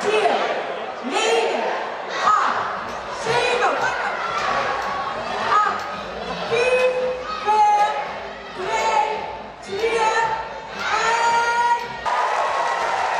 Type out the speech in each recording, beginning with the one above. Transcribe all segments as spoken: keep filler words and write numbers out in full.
Tien, nege, ach, zeve, ach, vief, veer, drei, twie, ein.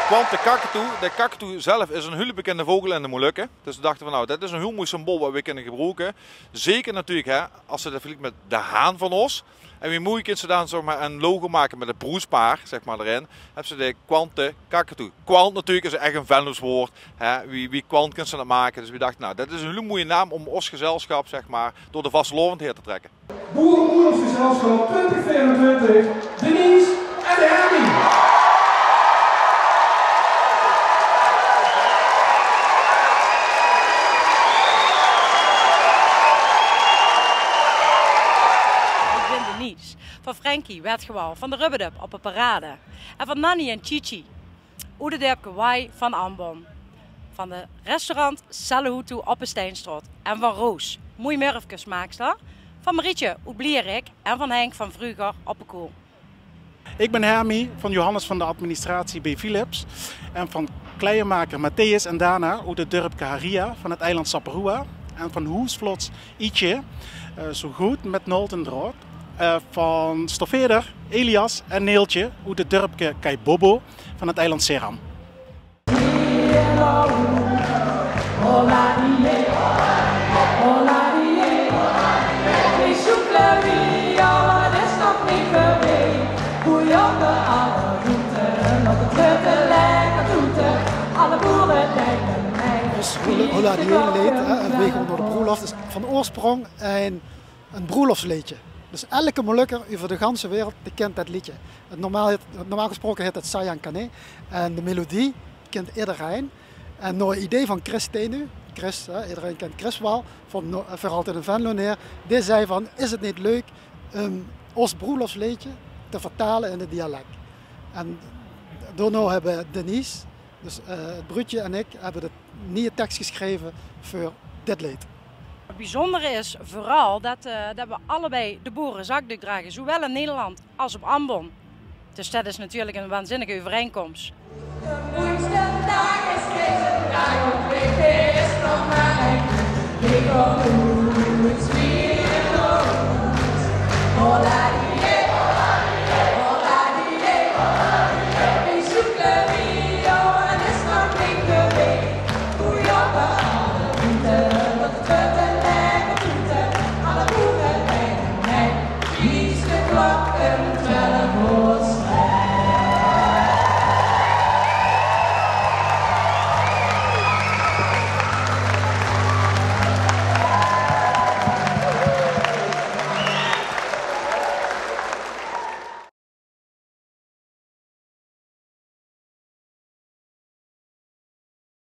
Kwante kakatoe. De kakatoe zelf is 'n hiel bekinde vogel in de Molukke. Dus we dachte van, nou, dit is 'n hiel moei symbool wat we kinne gebroeke. Zeker natuurlik, hè, as ze det vergelieke mit de haan van ós. En wie moei kins se dan, zeg maar, 'n logo make mit 't broedspaar, zeg maar, d'rin. Höbs se de kwante kakatoe. Kwant natuurlik is ech 'n Venloos waord, hè. Wie, wie kwant kins se det make. Dus we dachte, nou, det is 'n hiel moeie naam óm ós gezelschap, zeg maar, door de vastelaovend haer te trèkke. Boerenbroelofsgezelschap twintig vierentwintig, Denise en Hermie. Ik bin Denise, van Frenkie, wetgewal, van de Rubbedup op de parade. En van Nanny en Chichi, oet 't dörpke Waai van Ambon. Van de restaurant Sellehoetoe op de Steinstraot. En van Roos, moei murfkes maakster. Van Marietje oet Blierik en van Henk van Vreuger op de Kool. Ik bin Hermie, van Johannes van de administratie bie Philips. En van kleiemaker Matthäus en Dana oet 't dörpke Haria van 't eiland Saparua. En van hoesvlots Ietje, eh, zo good mit naolt en draod. Eh, van stoffeerder Elias en Neeltje oet 't dörpke Kaibobo van 't eiland Seram. Ós Hola, Hola Dié leed, hè, en Weej gaon nao de broelof, is van oorsprong ein 'n broelofsleedje. Dus elke Molukker euver de ganse wereld, dae kint det leedje. Het normaal, het, normaal gesproke hèt het Sayang Kane. En de melodie kint ederein. En nao 't idee van Chris Tenu, Chris, hè, ederein kint Chris waal, van no-, eh, veur Altied 'ne Venlonaer, dae zag van, is het neet leuk óm ós broelofsleedje te vertale in het dialek? En daonao höbbe Denise, dus, eh, het bruudje en ik, höbbe de nieje teks gesjreve veur dit leed. Het biezóndere is veural det, eh, det we allebei de boerezakdook drage, zowaal in Nederland as op Ambon. Dus det is natuurlik ein waanzinnige euvereinkóms.